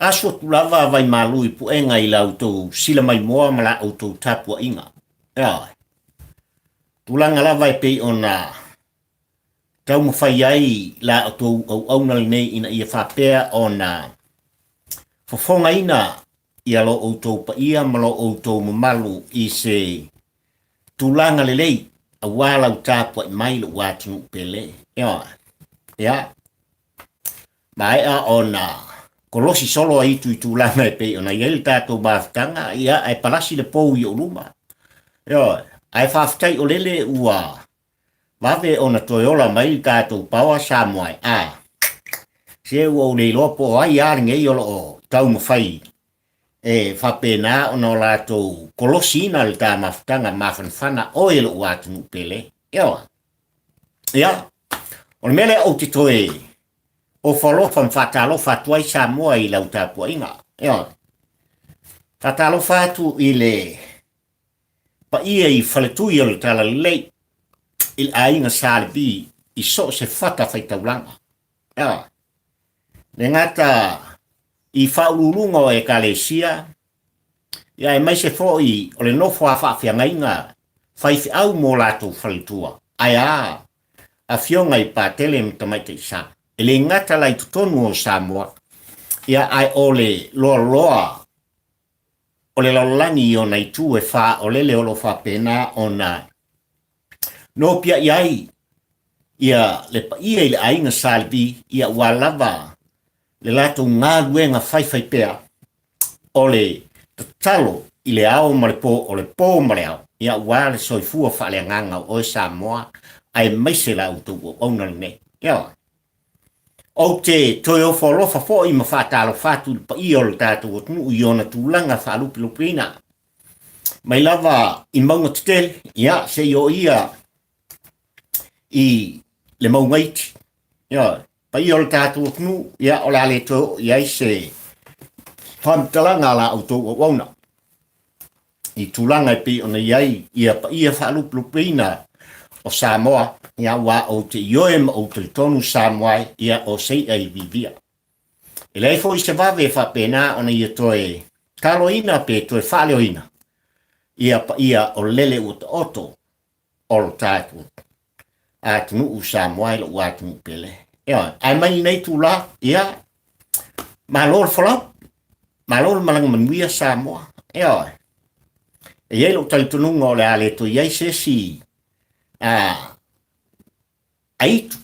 Asu atu lava Vaimalu i Puega i la outou sila maimoa ma la outou tapuaiga. Ioe. Tulaga lava e pei ona taumafai ai la outou auauna lenei ina ia faapea ona fofogaina ia lo outou paia ma lo outou mamalu i se tulaga lelei aua lau tapuai mai lou atunuu pele. Ioe. Ia. Maea ona kolosi solo ai itu i tulaga e pei ona i ai le tatou mafutaga, ia, ae palasi le pou i ou luma. Ioe, ae faafetai o lele ua vave ona toe ola mai le tatou power Samoa e. A, se ua ou le iloa po o ai lava lenei o lo o taumafai e faapena ona o latou kolosiina le ta mafutaga mafanafana oe lou atunuu pele. Ioe. Ia, o le mea lea ou te toe ofo alofa ma faatalofa atu ai Samoa i lau tapuaiga. Ioe. Faatalofa atu i le paia i faletui o le Talalelei i le aiga Sa Levi i so o se fata faitaulaga. Ioe. Le gata i faauluuluga o Ekalesia, ia aemaise foi o le nofo a faafeagaiga faifeau mo latou faletua, ae a afioga i Patele ma Tamaitai Sa. E le gata la i totonu o Samoa, ia ae o le loaloa o le lalolagi i ona itu e fā o lele o lo o faapena ona nopiai ai ia le paia i le aiga Sa Levi, ia ua lava le latou galuega faifaipea o le tatalo i le ao ma le po, o le po ma le ao, ia aua le soifua faaleagaga o oe Samoa, aemaise la outou auauna lenei. Ioe. Ou te toe ofo alofa foi ma faatalofa atu i le paia o le tatou atunuu i ona tulaga faalupelupeina. Mai lava i mauga tetele, ia, seia oo ia i le mauga iti. Ioe. Paia o le tatou atunuu, ia, o le a le toe oo i ai se faamatalaga a la outou auauna i tulaga e pei ona i ai ia paia faalupelupeina o Samoa, ia, aua ou te ioe ma ou talitonu Samoa e, ia, o se i'a i viivia. E leai foi se vave e faapena ona ia toe taloina pe toe faaleoina ia paia o lele ua taoto o lo tatou atunuu Samoa e lou atunuu pele. Ioe, ae mai lenei itula, ia, malo le folau, malo le malaga manuia Samoa. Ioe, e i ai lou talitonuga o le a le toe i ai se isi aitu,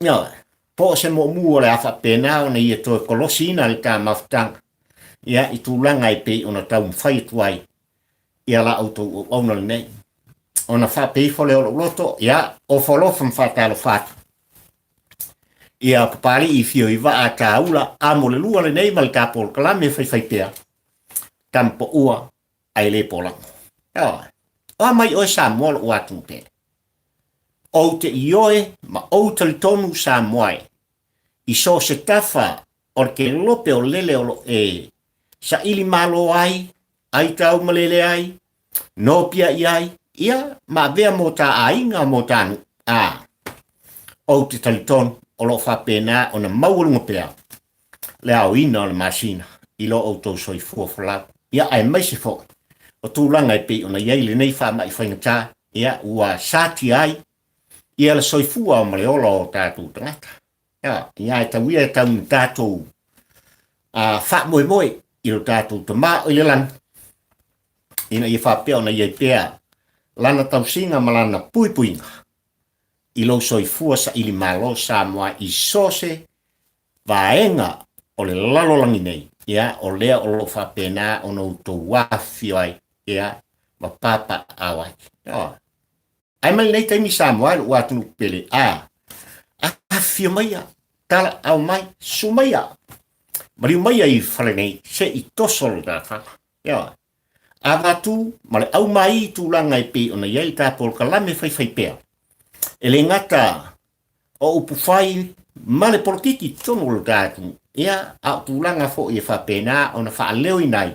ioe, po o se moomu o le a faapena ona ia toe kolosiina le ta mafutaga, ia, i tulaga e pei ona taumafai atu ai ia la outou auauna lenei. Ona faapea ifo lea o lou loto, ia, ofo alofa ma faatalofa atu. Ia Papalii fio i vaa tāula, a mo le lua lenei ma le tā polokalame faifaipea, tama paua ae le polago. Ioe. Oa mai oe Samoa lou atunuu pele. Ou te ioe ma ou talitonu Samoa e, i so o se tafa o le kelope o lele o lo e saili malo ai, ai tau malele ai, nopiai ai, ia, ma avea mō tā aiga, mō tā nuu, ā, ou te talitonu o lo o faapena ona maualuga pea le aoina o le masina i lo outou soifua folau. Ia, aemaise foi o tulaga e pei ona i ai lenei faamai faigata, ia, ua satia ai ia le soifua ma le ola o tatou tagata. Ia, ia e tau ia e tau ni tatou faamoemoe i lo tatou Tama o i le lagi, ina ia faapea ona i ai pea lana tausiga ma lana puipuiga i lou soifua saili malo Samoa i so se vaega o le lalolagi nei, ia, o lea o lo o faapena ona outou afifio ai, ia, ma papaaao ai. Ioe. Ae mai lenei taimi Samoa e lou atunuu pele, a, afifio maia, talaau mai, susu maia, maliu maia i fale nei, se i toso lo ta fala. Ioe. Avatu ma le aumai i tulaga e pei ona i ai le ta polokalame faifaipea. E le gata o upufai ma le polokiki i totonu o lo ta atunuu, ia, a o tulaga foi e faapena ona faaleoina ai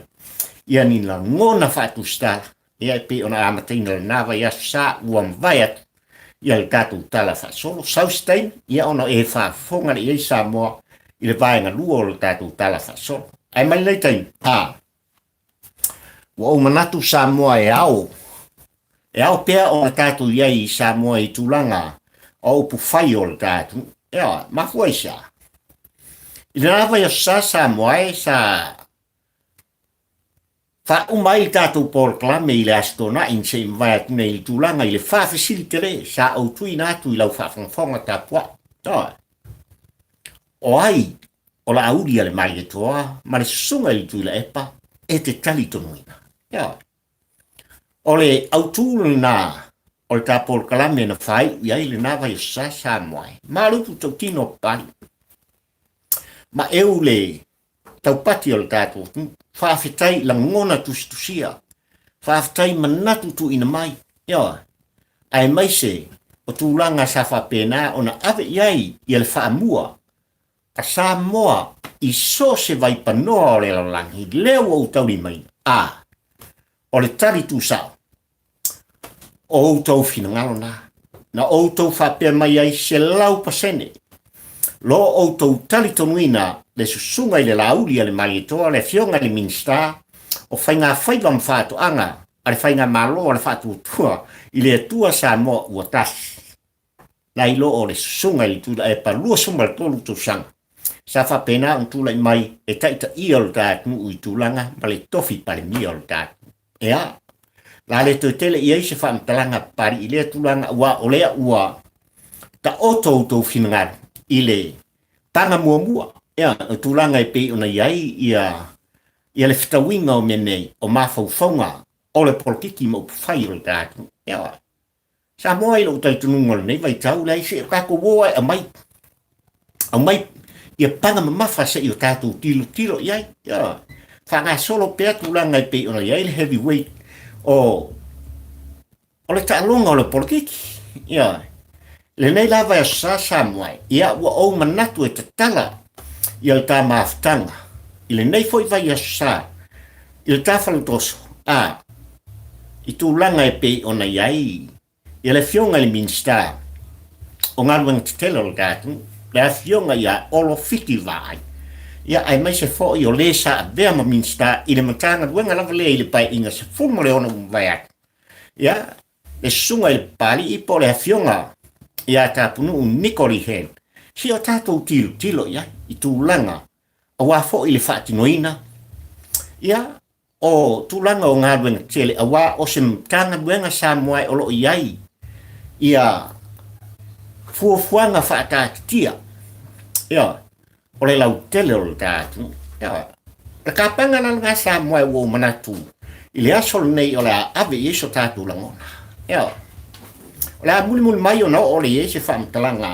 ia ni lagona faatusitala, ia, e pei ona amataina lena vaiaso sa ua mavae atu ia le tatou tala faasolo. Sau se taimi, ia, ona e faafofoga lea i ai Samoa i le vaega lua o le tatou tala faasolo. Ae mai lenei taimi, a, ua ou manatu Samoa e ao, e ao pea ona tatou i ai i Samoa i tulaga o upu fai o le ta atunuu. Ioe, mafua i se a? I lena vaiaso sa Samoa e sa faauma ai le tatou polokalame i le Aso Toonai na se i mavae atu nei i le tulaga i le faafesili tele sa ou tuuina atu i lau faafogafoga tapuai. Ioe. O ai o Laauli a le Malietoa ma le Susuga i le Tuilaepa e te talitonuina? Ioe. O le autu lena o le ta polokalame na faaiu i ai lena vaiaso sa Samoa e. Ma le upu tautino Papalii. Ma eu le taupati o le tatou atunuu. Faafetai i lagona tusitusia, faafetai i manatu tuuina mai, ioe, aemaise o tulaga sa faapena ona ave i ai ia le faamua a Samoa i so o se vaipanoa o le lalolagi, lea ua ou taulimaina, a o le tali tuusao, o outou finagalo na, na outou faapea mai ai 100% lo outou talitonuina le susuga i le Laauli a le Malietoa, le Afioga i le Minisita o Faiga Faiva ma Faatoaga a le Faigamalo a le Faatuatua i le Atua Samoa ua tasi. Nai lo o le Susuga i le Tuilaepa 23 tausaga sa faapena ona tulai mai e taitaia o le ta atunuu i tulaga ma le tofi Palemia o le ta atunuu. Ea, la le toe tele i ai se faamatalaga Papalii i lea tulaga aua o lea ua taoto outou finagalo i le paga muamua, ea, o tulaga e pei ona i ai ia, ia le fetauiga o mea nei o mafaufauga o le polokiki ma upufai o le ta atunuu. Ea, Samoa i lou talitonuga o lenei vaitau, leai se i o tatou o ae aumai, aumai ia paga mamafa se i o tatou tilotilo i ai. Ia, faagasolo pea tulaga e pei ona i ai le heavy weight o, o le taaloga o le polokiki. Ia, lenei lava e aso sa Samoa, ia ua ou manatu e tatala ia le ta mafutaga i lenei foi vaiaso sa i le ta faletoso, a, i tulaga e pei ona i ai ia le Afioga i le Minisita o Galuega Tetele o le ta atunuu, le Afioga ia Olo Fiti Vaai, ia aemaise foi o le sa avea ma Minisita i le Matagaluega lava lea i le Paeaiga 16 ua mavae atu, ia, le Susuga i le Papalii po o le Afioga ia Tapunuu Niko Lee Hang, se i o tatou tilotilo i ai i tulaga aua foi le faatinoina ia o tulaga o galuega tetele, aua o se Matagaluega Samoa o lo o i ai ia fuafuaga faataatitia, ia, o le lautele o le ta atunuu. Ia, le kapaga la lena Samoa ua ou manatu i le aso lenei o le a ave i ai so tatou lagona. Ia, o le a mulimuli mai ona oo lea i ai se faamatalaga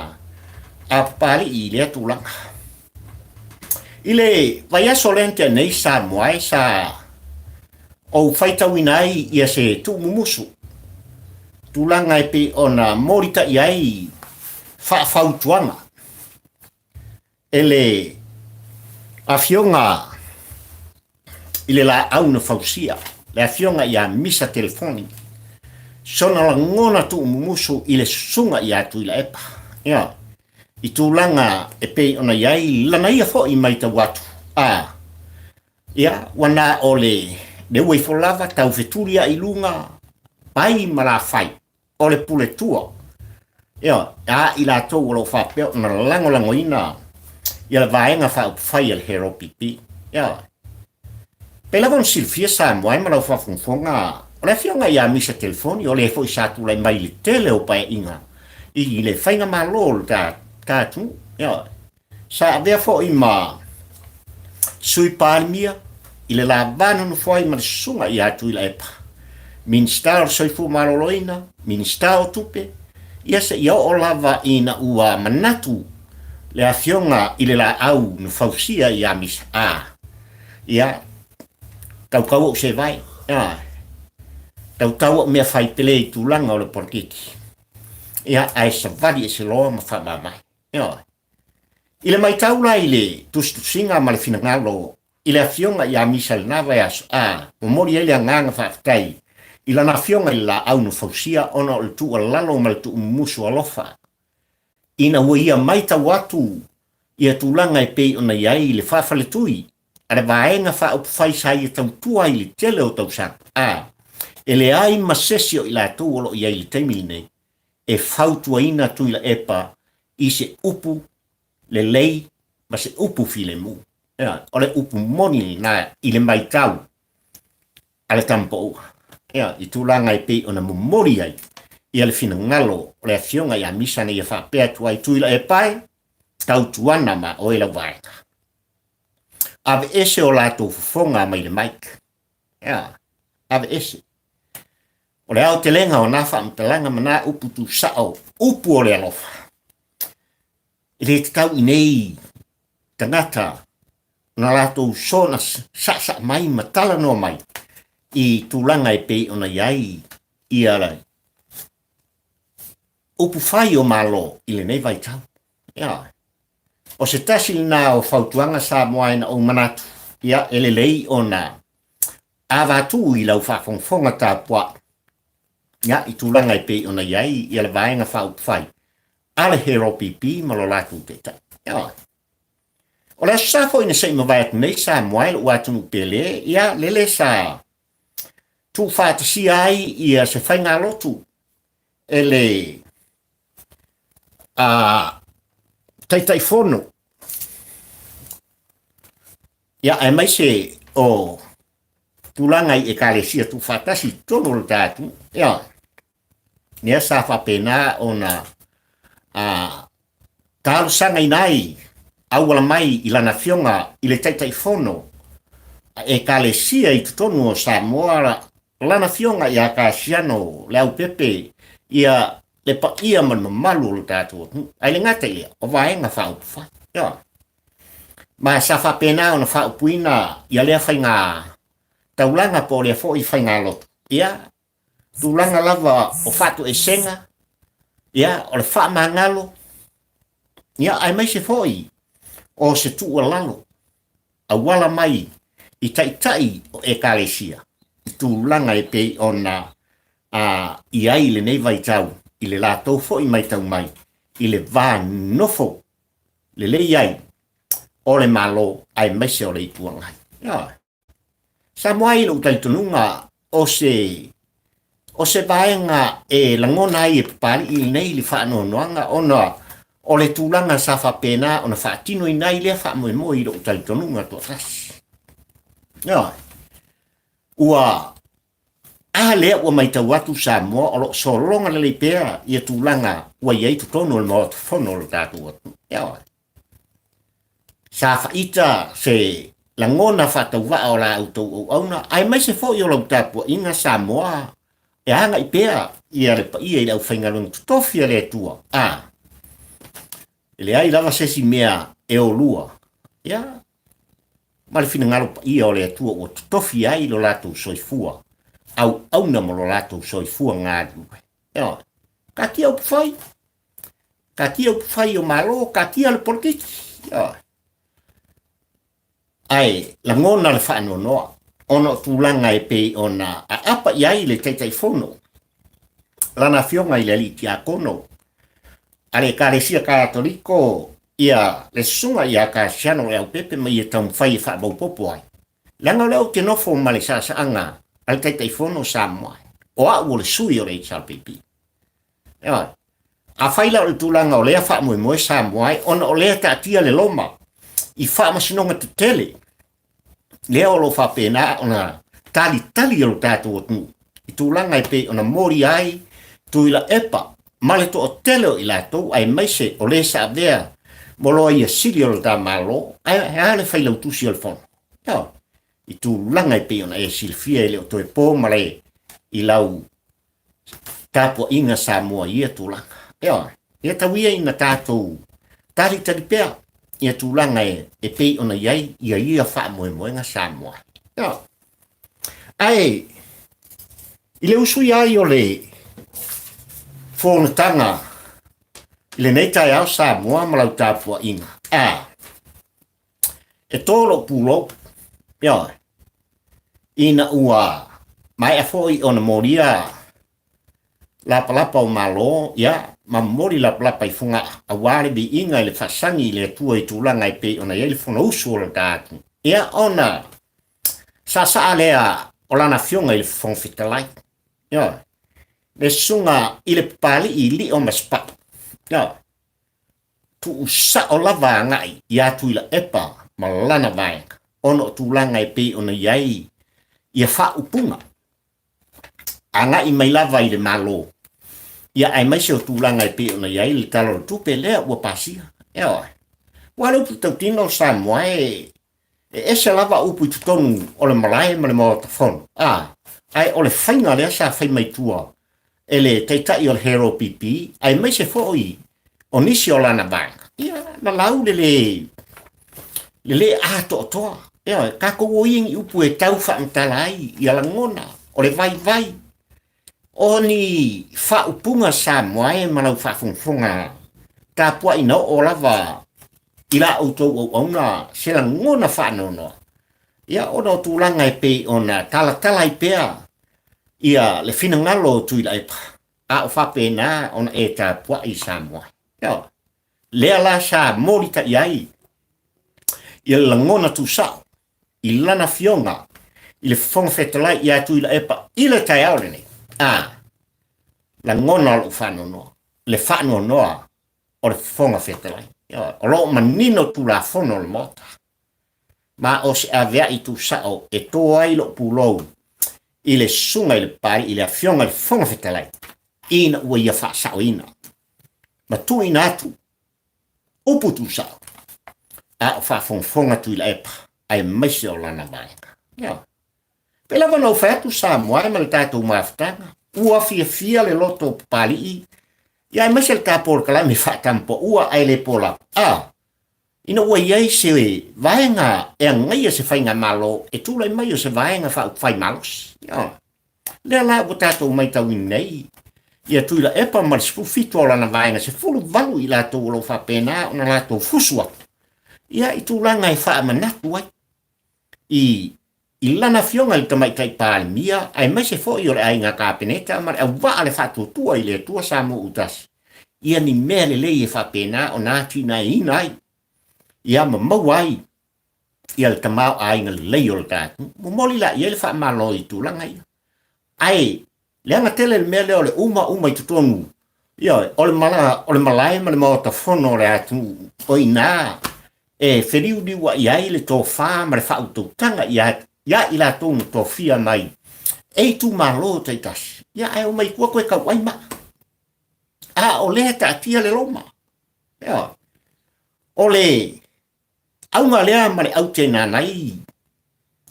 a Papalii i lea tulaga. I le vaiaso lea na tea nei Samoa e sa ou faitauina ai ia se tuumumusu, tulaga e pei ona molitai ai faafautuaga e le Afioga i le Laau na Fausia, le Afioga ia Misa Telefoni, sona lagona tuumumusu i le susuga ia Tuilaepa. Ia, i tulaga e pei ona i ai lana ia foi matau atu, a, ia, ua na o le, le ua ifo lava taufetuli ae i luga, pai ma lafai o le pule tua, ia, a i latou o lo o faapea ona lagolagoina ia le Vaega Faaupufai a le HRPP. Ia, pei lava ona silafia Samoa e ma lau faafogafoga, o le afioga ia Misa Telefoni, o le foi sa tulai mai i le tele o paeaiga i le faigamalo o le ta atunuu. Ia, sa avea foi ma Sui Palemia i le la va nonofo ai ma le susuga ia Tuilaepa, Minisita o le Soifua Maloloina, Minisita o Tupe, ia seia oo lava ina ua manatu le afioga i le laau na fausia ia Misa A, ia, tautau ou sevae, a, tautau au mea fai pele i tulaga o le polokiki, ia, ae savali ese loa ma faamavae. Ioe. I le matau la i le tusitusiga ma le finagalo i le afioga ia Misa i lena vaiaso, a momoli ai le agaga faafetai i lana afioga i le laau na fausia ona o le tuualalo ma le tuumumusu alofa ina ua ia matau atu ia tulaga e pei ona i ai le faafaletui. a le Vaega Faaupufai sa ia tautua ai i le tele o tausaga, a e leai ma sesi o i latou o lo o i ai i le taimi lenei e fautuaina Tuilaepa i se upu lelei ma se upu filemu. Ioe, o le upu moni lena i le matau a le tamapaua. Ioe, i tulaga e pei ona momoli ai ia le finagalo o le afioga ia Misa na ia faapea atu ai, Tuilaepa e, tautuana ma oe lau vaega. Aveese o latou fofoga mai le mic. Ioe, aveese. O le aotelega o na faamatalaga ma na upu tusao, upu o le alofa. E le tatau i nei tagata na latou soona saasaa mai ma talanoa mai i tulaga e pei ona i ai ia upu fai o Malo i lenei vaitau. Ioe. O se tasi lena o fautuaga Samoa e na ou manatu, ia, e lelei ona avatu i lau faafogafoga tapuai, ia, i tulaga e pei ona i ai ia le Vaega Faaupufai a le HRPP ma lo latou Taitai. Ioe. O le Aso Sa foi na se i mavae atu nei Samoa e lou atunuu pele, ia, lele sa tuufaatasia ai ia se faigalotu e le a Taitaifono, ia, aemaise o tulaga i Ekalesia tuufaatasi i totonu o le ta atunuu. Ia, lea sa faapena ona a talosagaina ai auala mai i lana afioga i le Taitaifono a Ekalesia i totonu o Samoa, lana afioga ia Kasiano Leaupepe, ia le paia ma le mamalu o le tatou atunuu. Ae le gata i lea, o Vaega Faaupufai. Ioe. Ma sa faapena ona faaupuina ia lea faiga taulaga po o lea foi faigalotu. Ia, tulaga lava o faatoesega, ia, o le faamagalo, ia, aemaise foi o se tuualalo auala mai i taitai o Ekalesia i tulaga e pei ona a i ai i lenei vaitau i le latou foi matau mai i le va nofo lelei ai o le Malo aemaise o le Itu Agai. Ioe. Samoa ai lou talitonuga o se o se vaega e lagona ai e Papalii lenei le faanoanoaga ona o le tulaga sa faapena ona faatinoina ai lea faamoemoe i lou talitonuga toatasi. Ioe. Ua a lea ua matau atu Samoa o lo o sologa lelei pea ia tulaga ua i ai totonu o le Maota Fono o le tatou atunuu. Ioe. Sa faita se lagona faatauvaa o la outou auauna, aemaise foi o lau tapuaiga Samoa e agai pea ia le paia i le aufaigaluega totofi a le Atua. A, e leai lava se isi mea e olua, ia, ma le finagalo paia o le Atua ua totofi ai lo latou soifua auauna ma lo latou soifua galulue. Ioe. Taatia upufai, taatia upufai o Malo, taatia le polokiki. Ioe. Ae lagona le faanoanoa ona o tulaga e pei ona aapa i ai le Taitaifono, lana afioga i le Alii Tiakono a le Ekalesia Katoliko, ia le Susuga ia Kasiano Leaupepe ma ia taumafai e faamaopopo ai. Leaga o lea ou te nofo ma le saasaaga a le Taitaifono o Samoa, o au o le sui o le HRPP. Ioe. Afai la o le tulaga o lea faamoemoe Samoa ai, ona o lea taatia le loma i faamasinoga tetele, lea o lo o faapena ona talitali e lo tatou atunuu i tulaga e pei ona molia ai Tuilaepa ma le toatele o i latou, aemaise o le sa avea mo loia sili o le ta Malo, ae a le Failautusi o le Fono. Ioe. I tulaga e pei ona e silafia e le o toe po ma le i lau tapuaiga Samoa i ia tulaga. Ioe. Ia tau ia ina tatou talitali pea ia tulaga e pei ona i ai ia ia faamoemoega Samoa. Ioe. Ae i le usuia ai o le fonotaga i lenei taeao Samoa ma lau tapuaiga, a e tō lou pulou, ioe, ina ua maea foi ona molia lapalapa o Malo, ia, ma momoli lapalapa i Fogaa, aua le viiga i le faasagi i le Atua i tulaga e pei ona i ai le Fonousu o le ta atunuu. Ia, ona saasaa lea o lana afioga i le Fofoga Fetalai, ioe, le susuga i le Papalii Lio Masepau, ioe, tuusao lava agai ia Tuilaepa ma lana vaega ona o tulaga e pei ona i ai ia faaupuga agai mai lava i le Malo, ia aemaise o tulaga e pei ona i ai le Tala o le Tupe lea ua pasia. Ioe. Aua o le upu tautino o Samoa e e ese lava upu i totonu o le malae ma le Maota Fono, a, ae o le faiga lea sa fai mai tua e le Taitai o le Hero PP, aemaise foi o nisi o lana vaega, ia, na lau le lē, le lē atoatoa. Ioe, tatou o ia ni upu e tau faamatala ai ia lagona o le vaivai o ni faaupuga Samoa e ma lau faafogafoga tapuai na oo lava i la outou auauna se lagona faanoanoa, ia ona o tulaga e pei ona talatala ai pea ia le finagalo o Tuilaepa, a o faapena ona e tapuai Samoa. Ioe. Lea la sa molitai ai ia le lagona tuusao i lana afioga i le Fofoga Fetalai ia Tuilaepa i le taeao lenei. A, lagona o lou faanoanoa, le faanoanoa o le Fofoga Fetalai. Ioe. O lo o manino Tulafono o le Maota. Ma o se aveai tuusao e to ai lou pulou i le susuga i le Papalii, i le Afioga i le Fofoga Fetalai, ina ua ia faasaoina ma tuuina atu upu tuusao a o faafogafoga Tuilaepa aemaise o lana vaega. Ioe. Pei lava ona ou fai atu Samoa ma le tatou mafutaga, ua fiafia le loto o Papalii, ia aemaise le ta polokalame faatampoua ae le po lava. A, ina ua i ai se vaega e agaia se faigamalo e tulai mai o se vaega faaupufai malosi. Ioe. Lea la ua tatou matauina nei ia Tuilaepa ma le 17 o lana vaega 18 i latou o lo o faapena ona latou fusu atu ia i tulaga e faamanatu ai i i lana afioga i le Tamaitai Palemia aemaise foi o le Aiga Kapeneta ma le auvaa le faatuatua i le Atua Samoa ua tasi ia ni mea lelei e faapena ona atinaeina ai ia ma maua ai ia le tamaoaiga lelei o le tatou. Momoli la i ai le faamalo i tulaga ia. Ae leaga tele le mea lea o le uma uma i totonu, ioe, o le mala, o le malae ma le maota fono o le atunuu, o i ina e feliuliuai ai le tofa ma le faautautaga ia ia i latou na tofia mai e itumalo taitasi. Ia ae omai tua toe tauai maa. A o lea e taatia le loma. Ioe. O le auga lea ma le autenanai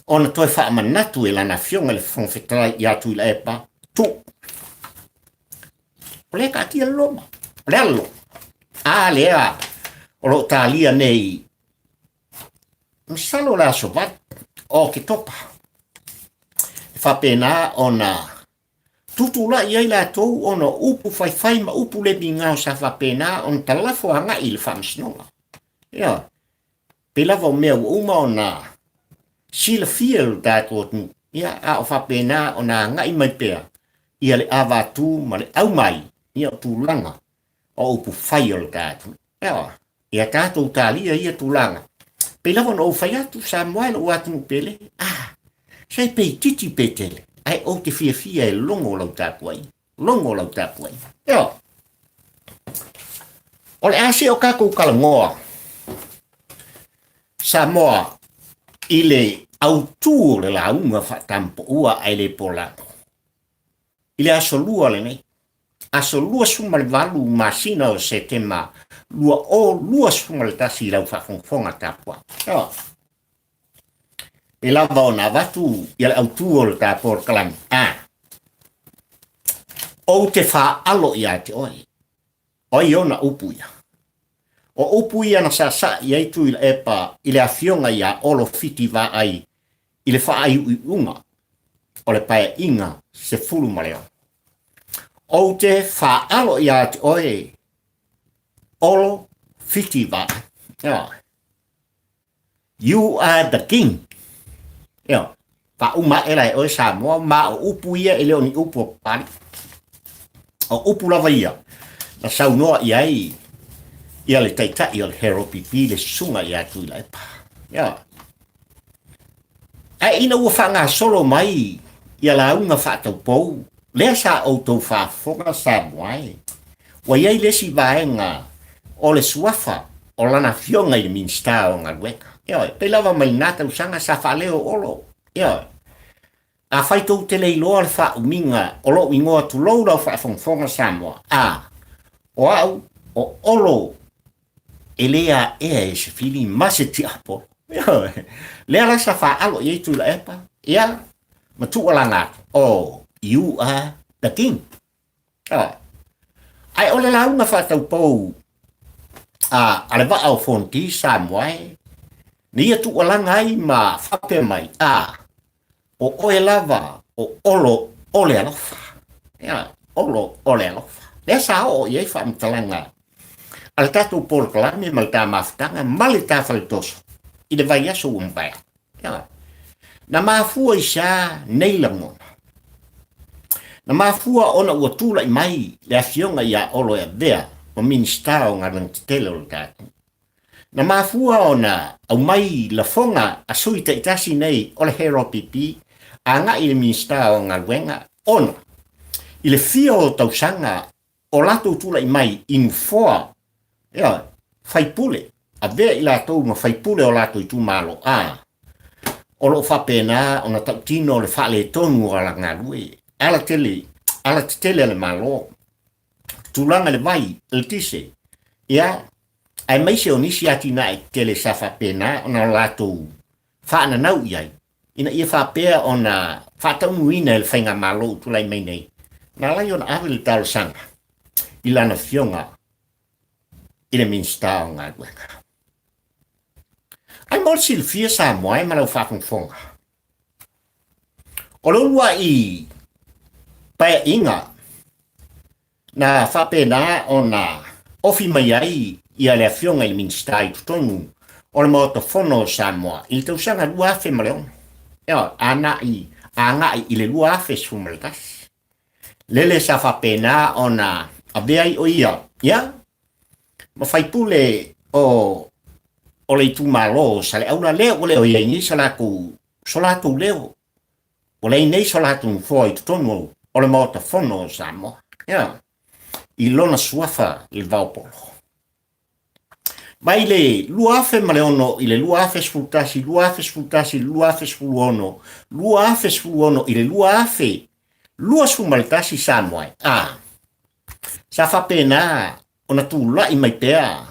ona toe faamanatu e lana afioga i le Fofoga Fetalai ia Tuilaepa, tuu. O lea e taatia le loma. O le a le loma? A lea o lo o talia nei, masalo o le aso 8 o Oketopa, e faapena ona tutulai ai latou ona o upu faifai ma upu le migao sa faapena ona talafo agai i le faamasinoga. Ioe. Pei lava o mea ua uma ona silafia e lo tatou atunuu, ia, a o faapena ona agai mai pea ia le avatu ma le aumai ia o tulaga o upu fai o le tatou. Ioe. Ia tatou talia ia tulaga. Pei lava ona ou fai atu, Samoa e lou atunuu pele, ah, se pe itiiti pe tele, ae ou te fiafia e logo lau tapuaiga, logo lau tapuaiga. Ioe. O le a se o tatou talanoa Samoa i le autu o le lauga faatampoua ae le polago. I le aso lua lenei, aso 28 masina o Setema 2021 i lau faafogafoga tapuai. Ioe. Pei lava ona avatu ia le autu o le ta polokalame. A. Ou te faalo ia te oe. O ai ona upu ia? O upu ia na saasaa i ai Tuilaepa i le afioga ia Olo Fiti Vaai i le faaiuiuga o le Paeaiga 16. Ou te faalo ia te oe Olo Fiti Vaai. Ioe. You are the king. Ioe. Faauma ae la e oe Samoa, ma o upu ia e le o ni upu a Papalii. O upu lava ia na saunoa i ai ia le taitai o le Hero PP le susuga ia Tuilaepa. Ioe. Ae ina ua faagasolo mai ia lauga faataupou, lea sa outou faafofoga Samoa e, ua i ai le isi vaega o le suafa o lana afioga i le Minisita o Galuega. Ioe, pei lava mai lena tausaga sa faaleo Olo. Ioe. Afai tou te le iloa le faaumiga o lou igoa tulou lau faafogafoga Samoa, a, o au o Olo e le aea e se fili ma se tiapolo. Ioe. Lea la sa faalo i ai Tuilaepa, ia, ma tuualana atu, oh, you are the king. Ioe. Ae o le lauga faataupou a, a le vaa o Fonoti Samoa e, na ia tuualaga ai ma faapea mai, a, o oe lava o Olo o le alofa. Ia, Olo o le alofa. Lea sa oo i ai faamatalaga a le tatou polokalame ma le ta mafutaga ma le ta faletoso i le vaiaso ua mavae atu. Ia, na mafua i sea nei lagona? Na mafua ona ua tulai mai le afioga ia Olo e avea ma Minisita o Galuega Tetele o le tatou. Na mafua ona aumai lafoga a sui taitasi nei o le HRPP agai i le Minisita o Galuega ona i le fia o tausaga o latou tulai mai i nofoa ioe, faipule, avea i latou ma faipule o latou itumalo, a o lo o faapena ona tautino le faaletonu o alagalue, alatele, alatetele a le Malo, tulaga i le vai, eletise, ia, aemaise o nisi atinae tetele sa faapena ona latou faananau i ai, ina ia faapea ona faataunuuina e le faigamalo ua tulai mai nei, na ala ai ona ave le talosaga i lana afioga i le Minisita o Galuega. Ai mo le silafia Samoa e ma lau faafogafoga, o le uluai paeaiga Na faapena ona ofi mai ai ia le Afioga i le Minisita i totonu o le Maota Fono o Samoa i le tausaga 2006, ioe, agai, agai i le 2011. Lele sa faapena ona avea ai o ia, ia, ma faipule o, o le itumalo o Saleaula, lea ua le o i ai nei so latou, so latou leo. Ua leai nei so latou nofoa i totonu o le Maota Fono o Samoa, ia, i lona suafa i le vaopolo. Mai le 2006 i le 2011, 2011 i le 2016, 2016 i le 2021 Samoa e, a, sa faapena ona tulai mai pea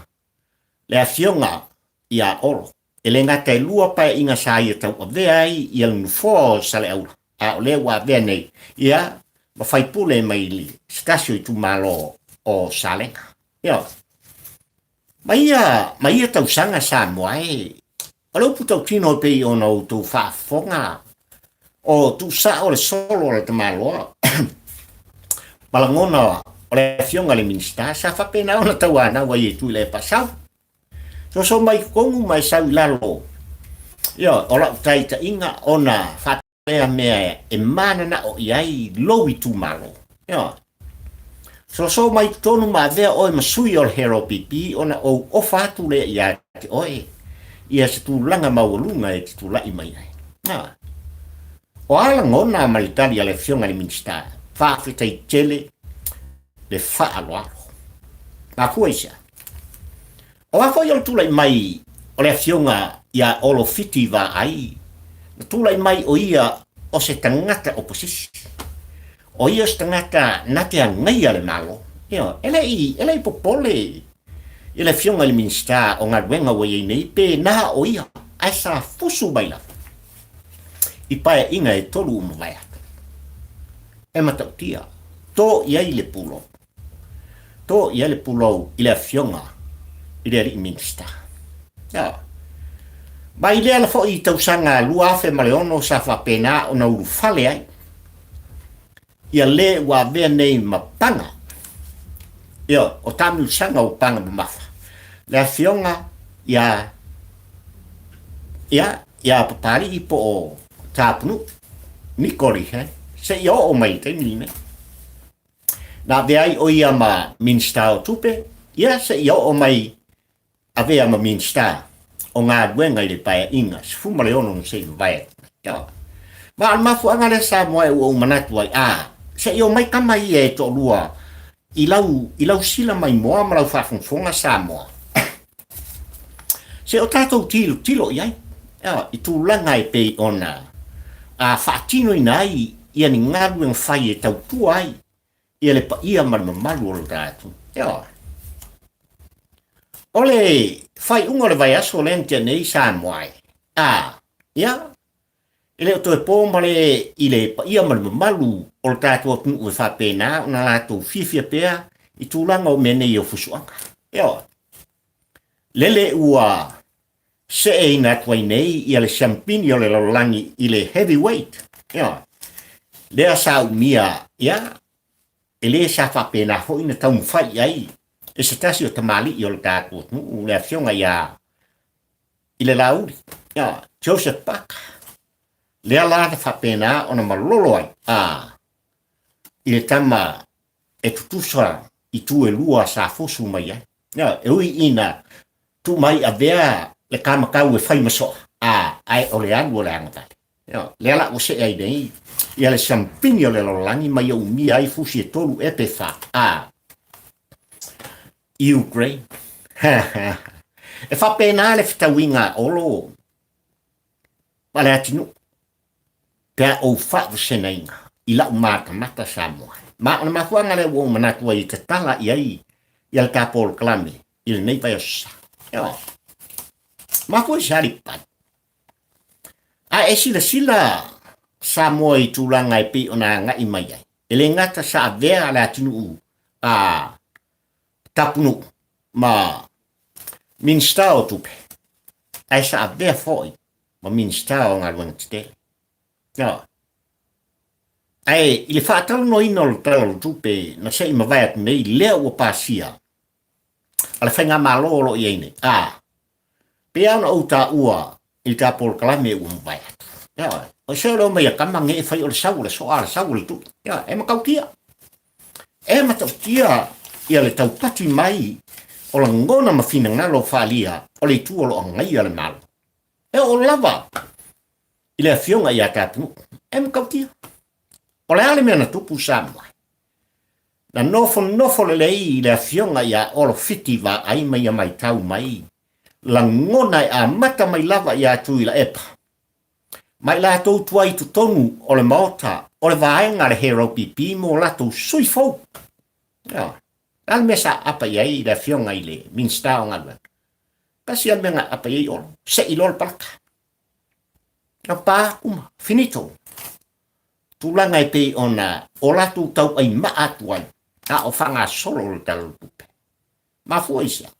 le afioga ia Olo. E le gata e lua paeaiga sa ia tauavea ai ia le nofoa o Saleaula, a o lea ua avea nei ia ma faipule mai le se tasi o itumalo o Salega. Ioe. Ma ia, ma ia tausaga Samoa e, o le upu tautino e pei ona outou faafofoga, o tuusao le solo o le tamaloa ma lagona o le afioga i le Minisita sa faapena ona tauanau ai e Tuilaepa. Sau, Soso mai totonu ma e sau i lalo ia o lau taitaiga ona faapea mea e mananao i ai lou itumalo. Ia. Soso mai totonu ma avea oe ma sui o le HRPP ona ou ofa atu lea ia te oe ia se tulaga maualuga e te tulai mai ai. Ia. O a lagona ma le tali a le Afioga i le Minisita, faafetai tele le faaaloalo. Mafua i se a? O a foi o le tulai mai o le Afioga ia Olo Fiti Vaai, na tulai mai o ia o se tagata oposisi. O ia o se tagata na te agaia le Malo. Ioe, e le i, e le i popole i le Afioga i le Minisita o Galuega ua i ai nei pe na o ia, ae sa fusu mai lava i paeaiga e tolu ua mavae atu. E matautia, to i ai le pulou. To i ai le pulou i le Afioga i le Alii Minisita. Ioe. Ma i lea foi tausaga 2006 sa faapena ona ulufale ai ia le ua avea nei ma paga, ioe, o taamilosaga ua paga mamafa, le Afioga ia, ia, ia Papalii po o Tapunuu, Niko Lee, seia oo mai i le taimi lenei. Na avea ai ʻo ia ma Minisita o Tupe, ia seia oo mai avea ma Minisita o Galuega i le Paeaiga 16 na se i mavae atu nei. Ioe. Ma o le mafuaaga lea Samoa e ua ou manatu ai, a, se i omai tama ia e toalua i lau, i lau sila maimoa ma lau faafogafoga Samoa. Se o tatou tilotilo i ai, ioe, i tulaga e pei ona a faatinoina ai ia ni galuega fai e tautua ai ia le paia ma le mamalu o lo ta atunuu. Ioe. O le faaiuga o le vaiaso lea na tea nei Samoa e, a, ia, e le o toe po male i le paia ma le mamalu o le tatou atunuu e faapena ona latou fiafia pea i tulaga o mea nei o fusuaga. Ioe. Lele ua seeina atu ai nei ia le siampini o le lalolagi i le heavyweight. Ioe. Lea sa umia, ia, e le sa faapena foi na taumafai i ai e se tasi o tamalii o le tatou atunuu, le afioga ia i le Laauli, ia, Joseph Parker. Lea la na faapena ona malolo ai, a, i le tama e tutusa i tu e lua sa fusu mai ai. Ia, e ui ina tuu mai avea le kamakau e fai ma soa, a, ae o le alu o le agavale. Ia, lea la ua see ai nei ia le siampini o le lalolagi ma ia umia ai fusi e tolu ea pe fa, a, i Ukraine. E faapena le fetauiga a Olo ma le atinuu pe a ou faavasegaina i lau matamata Samoa. Ma o le mafuaaga lea ua ou manatu ai e tatala i ai ia le ta polokalame i lenei vaiaso sa. Ioe. Mafua i se alipai. A e silasila Samoa i tulaga e pei ona agai mai ai, e le gata sa avea le atunuu a Tapunuu ma Minisita o Tupe, ae sa avea foi ma Minisita o Galuega Tetele. Ioe. Ae i le faatalanoaina o le Tala o le Tupe na se i mavae atu nei, lea ua pasia a le Faigamalo o lo o i ai nei, a, pei lava ona ou taua i le ta polokalame ua mavae atu. Ioe. O se o le omai a tama nei e fai o le sau o le soa, le sau o le tui. Ioe. E matautia. E matautia ia le taupati mai o lagona ma finagalo faaalia o le itu o lo o agaia le Malo. E oo lava i le afioga ia Tapunuu. E matautia. O le a le mea na tupu Samoa? Na nofonofo lelei le afioga ia Olo Fiti Vaai ma ia maitau mai lagona e amata mai lava ia Tuilaepa. Ma i latou tuai i totonu o le Maota o le vaega a le HRPP mo latou sui fou. Ioe. Le a le mea sa aapa i ai le afioga i le Minisita o Galuega? Tasi lava le mea na aapa i ai Olo, sei loa le palaka. Na pa uma, finito. Tulaga e pei ona o latou tauai maa atu ai, a o faagasolo le Tala o le Tupe. Mafua i se a?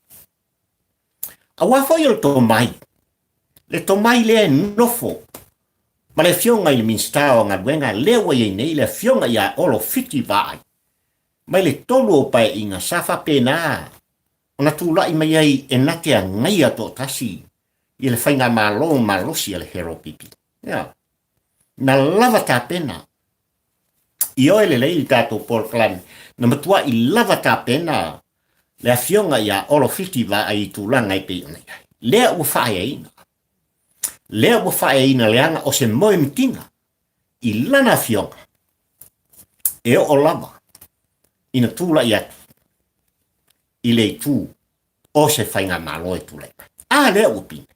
Aua foi o le tomai, le tomai lea e nofo ma le afioga i le Minisita o Galuega lea ua i ai nei le afioga ia Olo Fiti Vaai, mai le tolu o Paeaiga sa faapena ona tulai mai ai e na te agaia toatasi i le faigamalo malosi a le HRPP. Ia, na lava tapena. Ioe lelei le tatou polokalame, na matuai lava tapena le afioga ia Olo Fiti Vaai i tulaga e pei ona i ai. Lea ua faaeaina. Lea ua faaeaina leaga o se moemitiga i lana afioga e oo lava ina tulai atu i le itu o se faigamalo e tulai mai. A lea ua pine.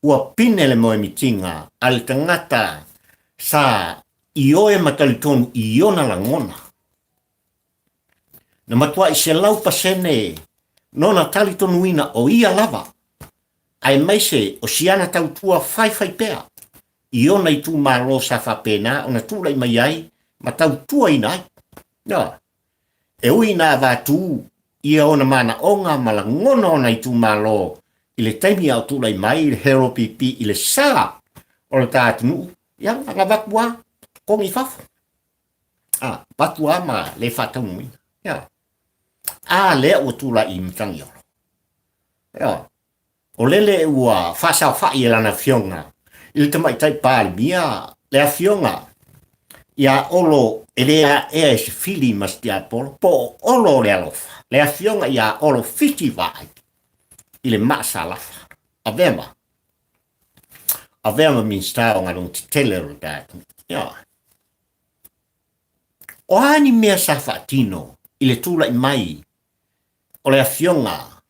Ua pine le moemitiga a le tagata sa ioe ma talitonu i ona lagona. Na matuai 100% nona talitonuina o ia lava, aemaise o siana tautua faifai pea i ona itumalo sa faapena ona tulai mai ai ma tautuaina ai. Ioe. E ui ina avatu ia ona manaoga ma lagona ona itumalo i le taimi a o tulai mai le HRPP i le sa o le ta atunuu, ia na avatu lava totogi i fafo. A, avatu lava ma le faataunuuina. Ia. A lea ua tulai i Matagiolo. Ia. O lele ua faasaofai e lana afioga i le Tamaitai Palemia le afioga ia Olo e le aea e se fili ma se tiapolo, po o Olo o le alofa, le afioga ia Olo Fiti Vaai i le maa sa lafa. Avea ma. Avea ma Minisita o Galuega Tetele o le ta atunuu. Ioe. O a ni mea sa faatino i le tulai mai o le Afioga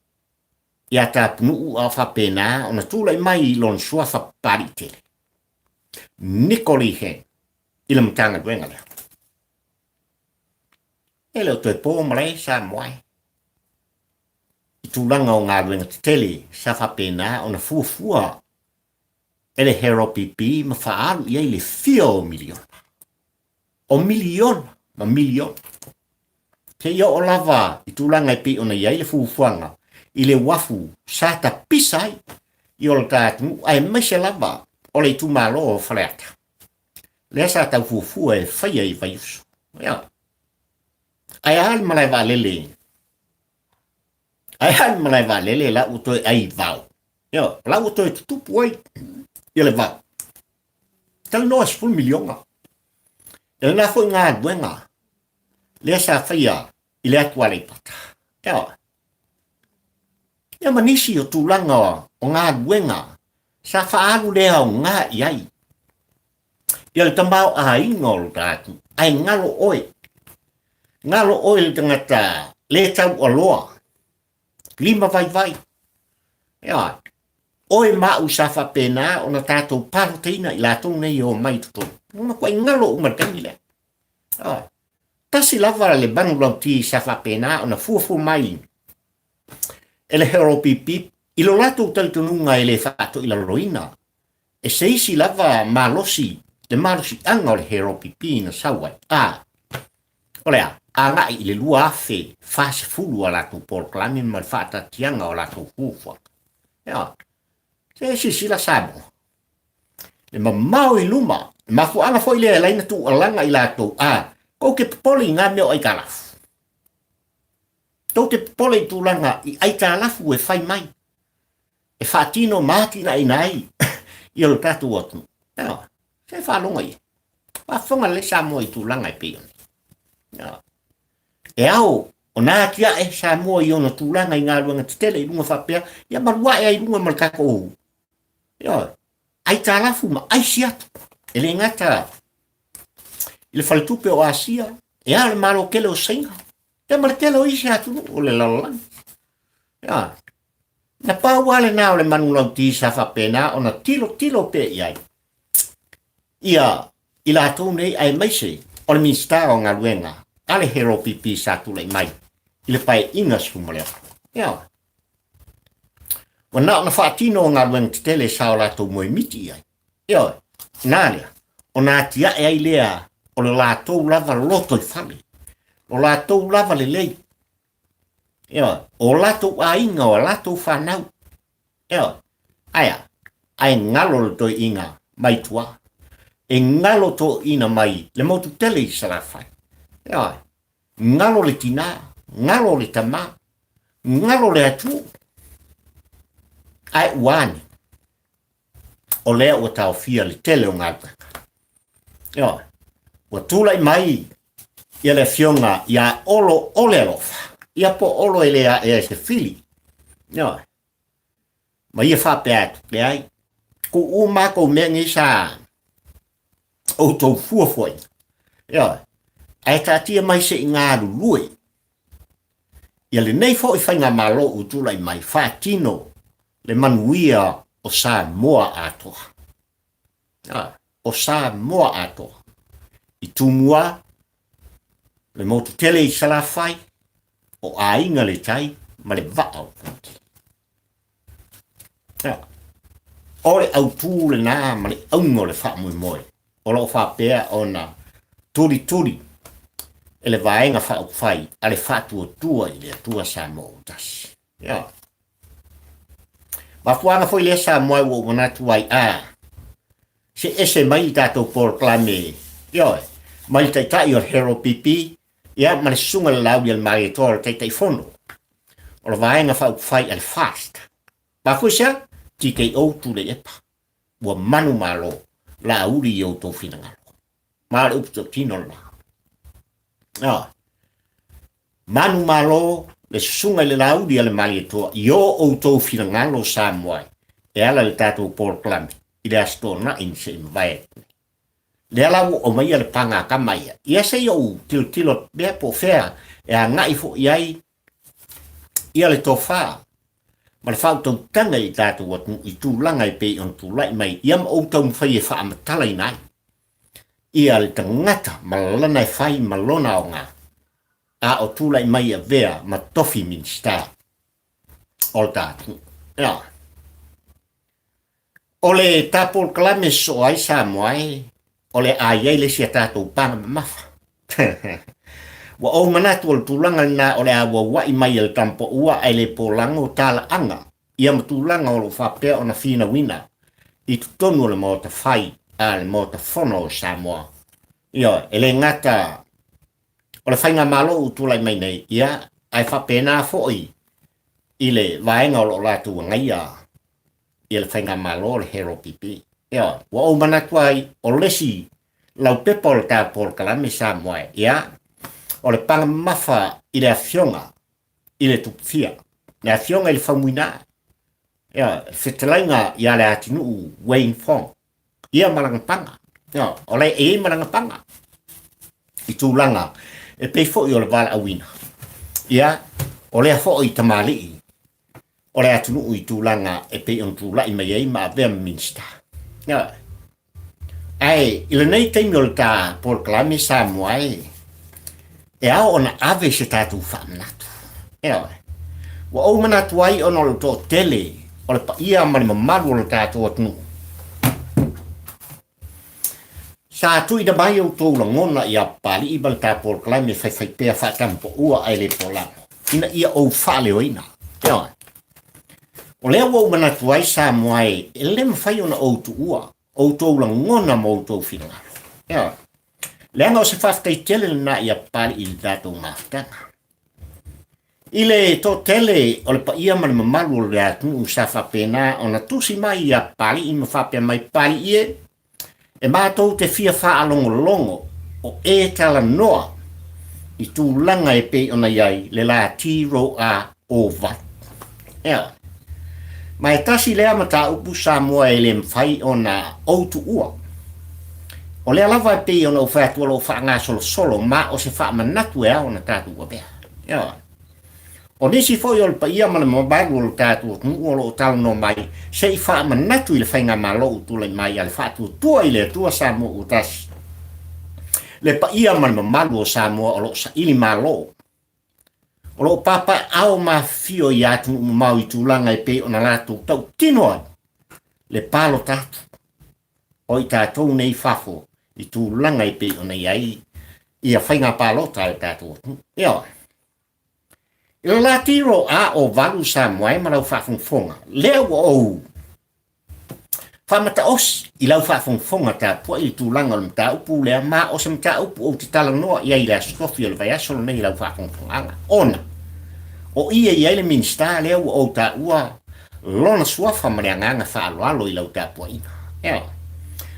ia Tapunuu a o faapena ona tulai mai i lona suafa Papaliitele, Niko Lee Hang, i le Matagaluega lea? E le o toe po malae Samoa e i tulaga o galuega tetele sa faapena ona fuafua e le HRPP ma faaalu i ai le fia o miliona. O miliona ma miliona. Seia oo lava i tulaga e pei ona i ai le fuafuaga i le uafu sa tapisa ai i o le ta atunuu aemaise lava o le itumalo o Faleata. Lea sa tau fuafua e faia i Vaiusu. Ia. Ae a le malae vaalele? Ae a le malae vaalele la ua toe ai i vao? Ia, la ua toe tutupu ai ia le vao. Talanoa 10 miliona. E lena foi galuega lea sa faia i le atu Aleipata. Ia, ia ma nisi o tulaga o galuega sa faaalu le aoga i ai ia le tamaoaiga o lo ta atunuu. Ae galo oe, galo oe le tagata le taualoa, lima vaivai. Ia, oe ma au sa faapena ona tatou palotaina i latou nei e omai i totonu. Ua matuai galo uma i le taimi lea. Ioe. Tasi lava le manulauti sa faapena ona fuafua mai e le HRPP i lo latou talitonuga e le faatoilaloina e se isi lava malosi le malosiaga o le HRPP na sau ai. A o le a? Agai i le 2040 a latou polokalame ma le faataatiaga o latou fuafuaga. Ioe. Se silasila Samoa, le mamao i luma, le mafuaaga foi lea e ala ai ona tuualaga i latou, a, tou te popole i ngā mea o aitalafu. Tou te popole i tulaga i aitalafu e fai mai, e faatino ma atinaeina ai ia lo tatou atunuu. Ioe, se faalogo i ai. Faafofoga lelei Samoa i tulaga e pei ona. Ioe. E ao ona atiae Samoa i ona tulaga i galuega tetele i luga faapea, ia malu ae ai i luga ma le tatou ioe, aitalafu ma aisi atu. E le gata i le faletupe o Asia, e ao le Malo tele o Saina, ia ma le tele o isi atunuu o le lalolagi. Ioe. Na pau lava lena o le manulauti sa faapena ona tilotilo pea i ai ia i latou nei aemaise o le Minisita o Galuega a le HRPP sa tulai mai i le Paeaiga 16. Ioe. Ua na ona faatino o galuega tetele sa o latou moemiti i ai. Ioe, na lea, ona atiae ai lea o le latou lava lotoifale, o latou lava lelei, ioe, o latou aiga, o latou fanau, ioe, ae a? Ae galo le toeaina mai tua, e galo toeaina mai le motu tele i Salafai, ioe, Galo le tina, galo le tama, galo le atunuu. Ae ua ane, o lea ua taofia le tele o galuega. Ioe, ua tulai mai ia le afioga ia Olo Olealofa, ia po o Olo e le aea e se fili. Ioe, ma ia faapea atu, leai, tuu matou mea nei sa outou fuafuaina. Ioe, ae taatia mai se i galulue ia lenei foi faigamalo ua tulai mai faatino le manuia o Samoa atoa. Ioe, o Samoa atoa. I Tumua, le motu tele i Salafai, o Aiga le Tai ma le Vaa o Fonoti. O le autū lenā ma le auga o le faamoemoe o lo o faapea ona tulituli e le Vaega Faaupufai a le Faatuatua i le Atua Samoa ua Tasi. Ia. Mafuaaga foi lea Samoa ua ou manatu ai, a, se ese mai i tatou polokalame, ioe, mai le taitai o le HRPP, ia, ma le susuga i le Laauli a le Malietoa o le Taitaifono o le Vaega Faaupufai a le FAST. Mafua i se a? TKO Tuleilepa. Ua manumalo Laauli i outou finagalo. Ma o le upu tautino lena. Ioe. Manumalo le susuga i le Laauli a le Malietoa i o outou finagalo Samoa e ala i le tatou polokalame. i le Aso Toonai na se i mavae atu nei. Lea la ua aumaia le paga a tama ia, ia se i ou tilotilo atu pea po o fea e agai foi i ai ia le tofa ma le faautautaga i tatou atunuu i tulaga e pei ona tulai mai ia ma ou taumafai e faamatalaina ai ia le tagata ma lana e fai ma lona aoga a o tulai mai e avea ma tofi Minisita o le ta atunuu. Ioe. O le ta polokalame sosoo ai Samoa e, o le a i ai le isi a tatou paga mamafa. Ua ou manatu o le tulaga lena o le a auauai mai e le tamapaua ae le polago talaaga ia ma tulaga o lo o faapea ona finauina i totonu o le Maota fai a le Maota Fono o Samoa. Ioe, e le gata o le faigamalo ua tulai mai nei, ia, ae faapena foi i le vaega o lo o latou agaia ia le faigamalo o le HRPP. Ioe, ua ou manatu ai o le isi laupepa o le ta polokalame Samoa e, ia, o le paga mamafa i le afioga i le Tupufia, le afioga i le Faumuina, ioe, le fetalaiga ia Leatinuu Wayne Fong, ia ma lana paga. Ioe, o la e i ai ma lana paga i tulaga e pei foi o le valaauina. Ia, o lea foi tamalii o le atunuu i tulaga e pei ona tulai mai ai ma avea ma Minisita. Ioe. Ae i lenei taimi o le ta polokalame Samoa e, e ao ona ave se tatou faamanatu. Ioe. Ua ou manatu ai ona o le toatele o le paia ma le mamalu o le tatou atunuu. Sa tuuina mai outou lagona ia Papalii ma le ta polokalame faifaipea faatamapaua ae le polago, ina ia ou faaleoina. Ioe. O lea ua ou manatu ai Samoa e, e le mafai ona ou tuua outou lagona ma outou finagalo. Ioe. Leaga o se faafetai tele lena ia Papalii i le tatou mafutaga. I le toatele o le paia ma le mamalu o le atunuu sa faapena ona tusi mai ia Papalii ma faapea mai, Papalii e, e matou te fia faalogologo o e talanoa i tulaga e pei ona i ai le la TROA 08. Ea. Ma e tasi lea mataupu Samoa e le mafai ona ou tuua. O lea lava e pei ona ou fai atu o lo o faagasolosolo ma o se faamanatu e ao ona tatou avea. Ioe. O nisi foi o le paia ma le mamalu o le tatou atunuu o lo o talanoa mai se i faamanatu i le faigamalo ua tulai mai a le Faatuatua i le Atua Samoa ua Tasi, le paia ma le mamalu o Samoa o lo o saili malo, o lo o papaaao ma afifio i atunuu mamao i tulaga e pei ona latou tautino ai le palota atu o i tatou nei i fafo i tulaga e pei ona i ai ia faiga palota a le tatou atunuu. Ioe. I le la tiro a o valu Samoa e ma lau faafogafoga, lea ua ou faamataosi i lau faafogafoga tapuai i le tulaga o le mataupu lea, ma o se mataupu ou te talanoa i ai i le aso tofi o le vaiaso lenei i lau faafogafogaaga, ona o i e i ai le Minisita lea ua ou taua lona suafa ma le agaga faaaloalo i lau tapuaiga. Ioe.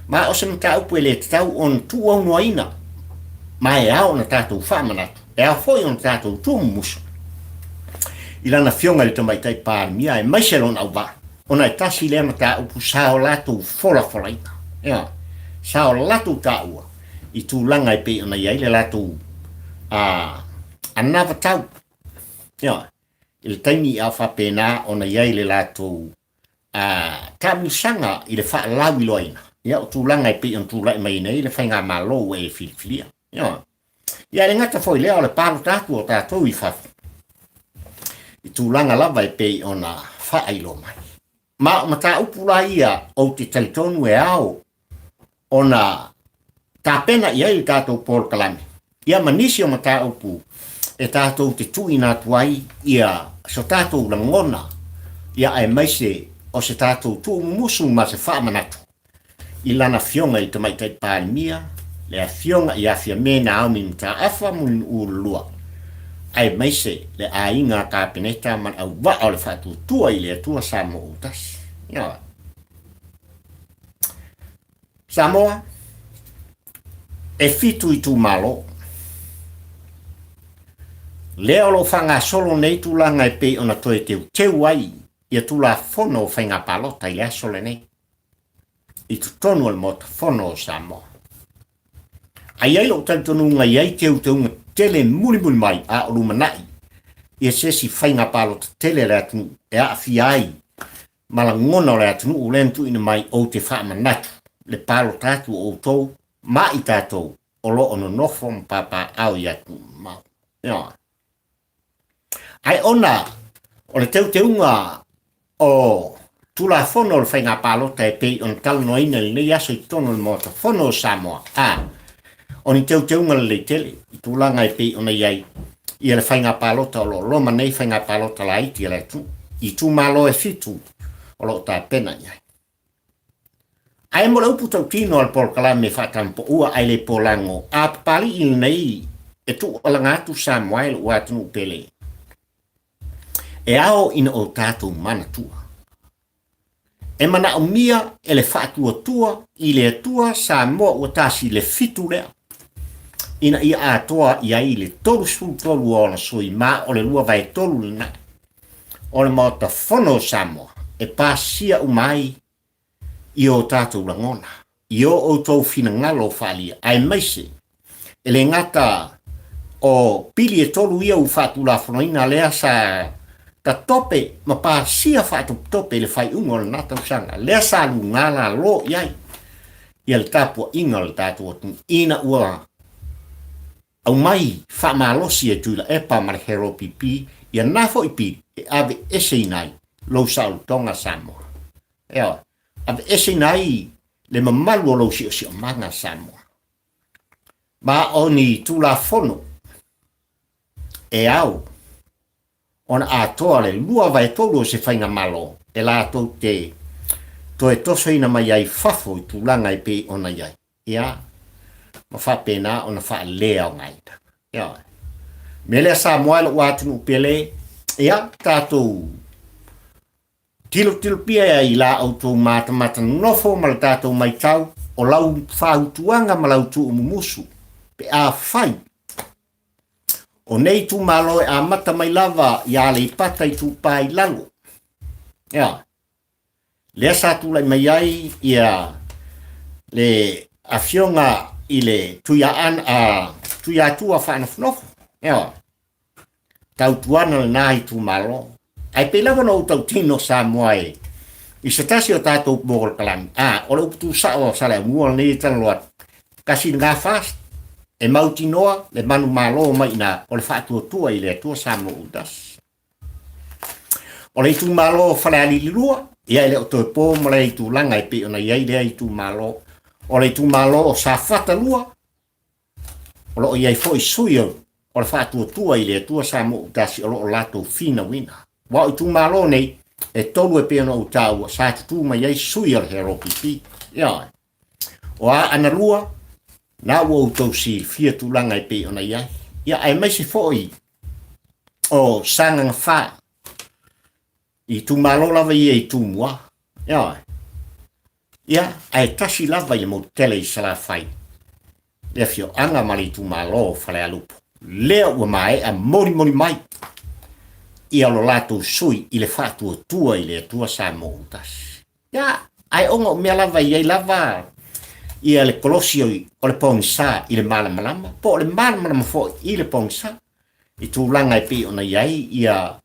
Ma o se mataupu e le tatau ona tuuaunoaina, ma e ao ona tatou faamanatu, e ao foi ona tatou tuumumusu i lana Afioga i le Tamaitai Palemia aemaise lona auvaa, ona e tasi lea mataupu sa o latou folafolaina, ioe, sa o latou taua i tulaga e pei ona i ai le latou anavatau, ioe. I le taimi a o faapena ona i ai le latou taamilosaga i le faalauiloaina, ia o tulaga e pei ona tulai mai nei le faigamalo ua e filifilia. Ioe. Ia e le gata foi i lea o le palota atu o tatou i fafo i tulaga lava e pei ona faailoa mai. Ma o mataupu la ia ou te talitonu e ao ona tapena i ai le tatou polokalame, ia ma nisi o mataupu e tatou te tuuina atu ai ia so tatou lagona, ia aemaise o se tatou tuumumusu ma se faamanatu i lana Afioga i le Tamaitai Palemia, le Afioga ia Fiame Naomi Mataafa Mulinuu II, aemaise le aiga Kapeneta ma le auvaa o le Faatuatua i le Atua Samoa ua Tasi. Ioe. Samoa, e fitu itumalo. Lea o lo o faagasolo nei tulaga e pei ona toe teuteu ai ia Tulafono o Faiga Palota i le aso lenei. i totonu o le Maota Fono o Samoa. A i ai lou talitonuga e i ai teuteuga tele mulimuli mai a o lumanai ia se isi faiga palota tele a le atunuu e aafia ai ma lagona o le atunuu lea na tuuina mai ou te faamanatu le palota atu o outou ma i tatou o lo o nonofo ma papaaao i atunuu mamao. Ioe. Ae ona o le teuteuga o Tulafono o le Faiga Palota e pei ona talanoaina i lenei aso i totonu o le Maota Fono o Samoa, a, o ni teuteuga lelei tele i tulaga e pei ona i ai ia le faiga palota o lo o loma nei faiga palota laiti a le atunuu i itumalo e fitu o lo o tapena i ai. Ae mo le upu tautino a le polokalame faatamapoua ae le polago a Papalii lenei e tuualaga atu Samoa e lou atunuu pele, e ao ina o tatou manatua. E manaomia e le faatuatua i le Atua Samoa ua tasi le fitu lea, ina ia atoa i ai le 33 o ona sui ma o le 2/3 lena o le Maota Fono o Samoa e pasia uma ai i o tatou lagona, i o outou finagalo faaalia, aemaise e le gata o pili e tolu ia ua faatulafonoina lea sa tatope ma pasia faatopetope i le faaiuga o lena tausaga, lea sa luga lalo i ai ia le tapuaiga o le tatou atunuu ina ua aumai faamalosi e Tuilaepa ma le HRPP ia na foi pili e aveeseina ai lou saolotoga Samoa. Ioe, aveeseina ai le mamalu o lou siosiomaga Samoa. Ma o ni Tulafono e ao ona atoa le 2/3 o se faigamalo e latou te toe tosoina mai ai fafo i tulaga e pei ona i ai. Ia, ma faapena ona faaleaogaina. Ioe. Mea lea Samoa e lou atunuu pele, ia, tatou tilotilo pia i la outou matamata nofo ma le tatou maitau o lau fautuaga ma lau tuumumusu pe afai o nei itumalo e amata mai lava i Aleipata Itupa i Lalo. Ia, lea sa tulai mai ai ia le afioga i le Tuiatua Faanofonofo, ioe, tautuana lena itumalo. Ae pei lava ona ou tautino Samoa e i se tasi o tatou polokalame, a, o le upu tuusao o Saleaaumua lenei e talanoa atu, tasi lena fast, e mautinoa le manumalo mai i ina o le faatuatua i le Atua Samoa ua tasi. O le itumalo o Falealili 2, ia e le o toe po ma lea itulaga e pei ona i ai lea itumalo. O le itumalo o Safata 2, o lo o i ai foi sui o le faatuatua i le Atua Samoa ua tasi o lo o latou finauina. Aua o itumalo nei, e tolu e pei ona ou taua, sa tutū mai ai sui o le HRPP. Ioe. O Aana 2, na ua outou silafia tulaga e pei ona i ai. Ia, aemaise foi o Sagaga 4, i itumalo lava ia i Tumua. Ioe. Ia, ae tasi lava i le motu tele i Salafai, le afioaga ma le itumalo o Falealupo. Lea ua maea molimoli mai ia lo latou sui i le faatuatua i le Atua Samoa ua tasi. Ia, ae ona o mea lava e i ai lava ia le kolosi o le pogisa i le malamalama, po o le malamalama foi i le pogisa, i tulaga e pei ona i ai ia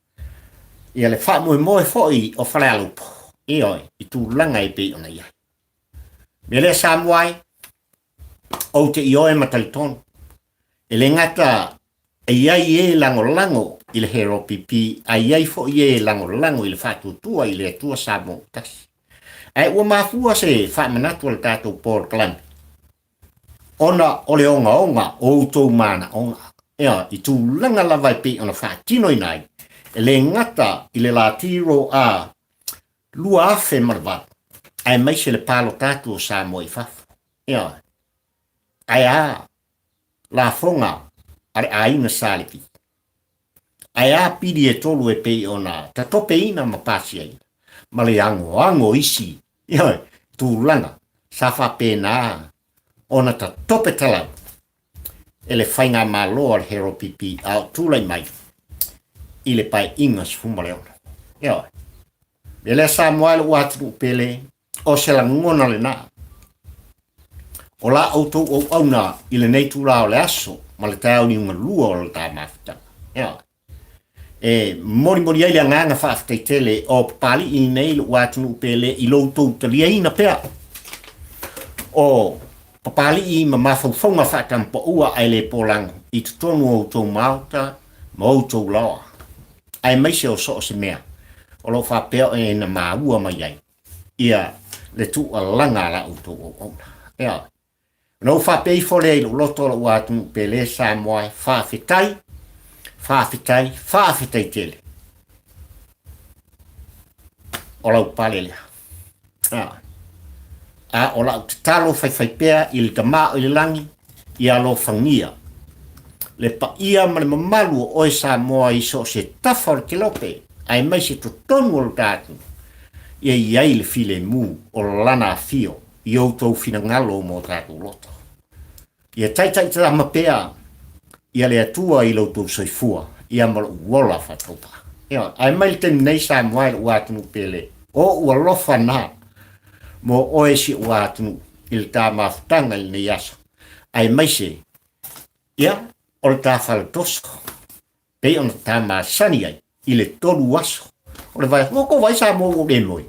ia le faamoemoe foi o Falealupo, ioe, i tulaga e pei ona i ai. Mea lea Samoa e, ou te ioe ma talitonu, e le gata e i ai e lagolago i le HRPP, ae i ai foi e lagolago i le faatuatua i le Atua Samoa ua tasi. Ae ua mafua se faamanatu a le tatou polokalame, ona o le ogaoga o outou manaoga, ea, i tulaga lava e pei ona faatinoina ai, e le gata i le Latiro a 2008, aemaise le palota atu o Samoa i fafo. Ioe. Ae a lafoga a le aiga Sa Levi? Ae a pili e tolu e pei ona tatopeina ma pasiaina, ma le agoago o isi, ioe, tulaga sa faapena ona tatope talau e le faigamalo a le HRPP a o tulai mai i le Paeaiga 16. Ioe. Mea lea Samoa e lou atunuu pele, o se lagona lena. o la outou auauna i lenei itula o le aso ma le taeao liugalua o le ta mafutaga. Ioe. E molimoli ai le agaga faafetai tele o Papalii lenei lou atunuu pele i lo outou taliaina pea o Papalii ma mafaufauga faatampaua ae le polago i totonu o outou maota ma outou laoa, aemaise o so o se mea o lo o faapea ona maua mai ai ia le tuualaga a la outou auauna. Ioe. Ona ou faapea ifo lea i lou loto, lou atunuu pele Samoa e, faafetai, faafetai, faafetai tele. O lau pale lea. Ioe. A o lau tatalo faifaipea i le Tama o i le lagi, ia alofagia le paia ma le mamalu o oe Samoa i so o se tafa o le kelope, aemaise totonu o le ta atunuu, ia i ai le filemu o Lana afio i outou finagalo ma o tatou loto. Ia taitaitalama pea ia le Atua i lo outou soifua ia ma lou ola faataupaa. Ioe, ae mai le taimi nei Samoa e lou atunuu pele, o ou alofa na mo oe si ou atunuu i le ta mafutaga i lenei aso, aemaise ia o le ta faletoso pei ona ta masani ai i le tolu aso o le vaiaso. Ua tou vaai Samoa ua ou le moe.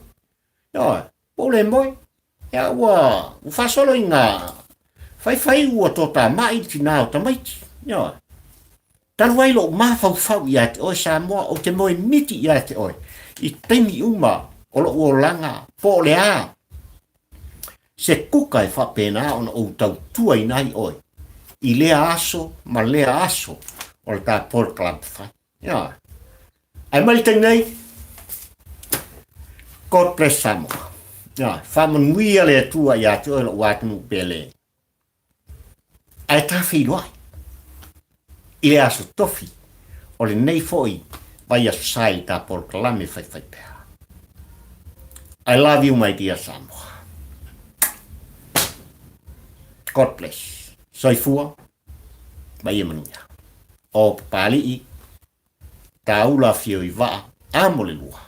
Ioe, ua ou le moe. Ia ua ua faasolo ina faifai ua toatamai le tina o tamaiti. Ioe. Talu ai lou mafaufau ia te oe Samoa, ou te moe miti ia te oe i taimi uma o lou olaga po o le a se kuka e faapena ona ou tautuaina ai oe i lea aso ma lea aso o le ta polokalame fai. Ioe. Ae mai le taimi nei, God bless Samoa. Ioe. Faamanuia le Atua ia te oe lou atunuu pele. Ae ta feiloai i le aso tofi o lenei foi vaiaso sa i ta polokalame faifaipea. I love you my dear Samoa. God bless. Soifua ma ia manuia. O Papalii, Tāula Afio i Vaa, amo le lua,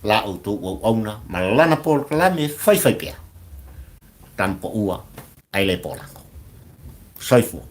la outou auauna ma lana polokalame faifaipea. Tampaua, ai le polago. Soifua.